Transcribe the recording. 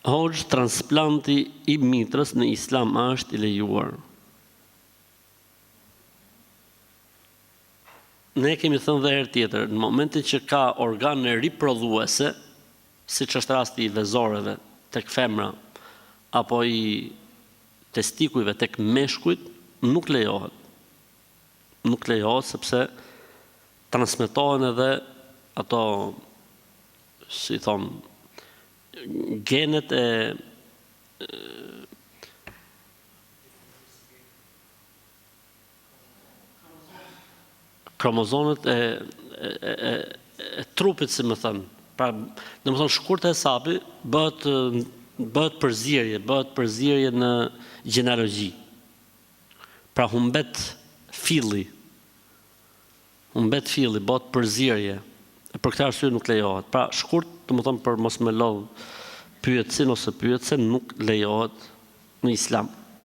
Hoxhë transplanti i mitrës në islam a është i lejuar? Ne kemi thënë dhe herë tjetër, në momentin që ka organe riprodhuese, siç është rasti i vezoreve tek femra apo i testikujve tek meshkujt, nuk lejohet. Nuk lejohet sepse transmetohen edhe ato si thonë genet e kromozonet e, e, e, e trupit, si me thënë. Pra, domethënë, shkurt hesapi, bëhet, bëhet përzierje, bëhet përzierje në gjenealogji. Pra, humbet filli, Humbet filli, bëhet përzierje. E për këtë arsye nuk lejohet. Pra, shkurt, domethënë për mos me lodh pyetësin ose pyetësen nuk lejohet në Islam.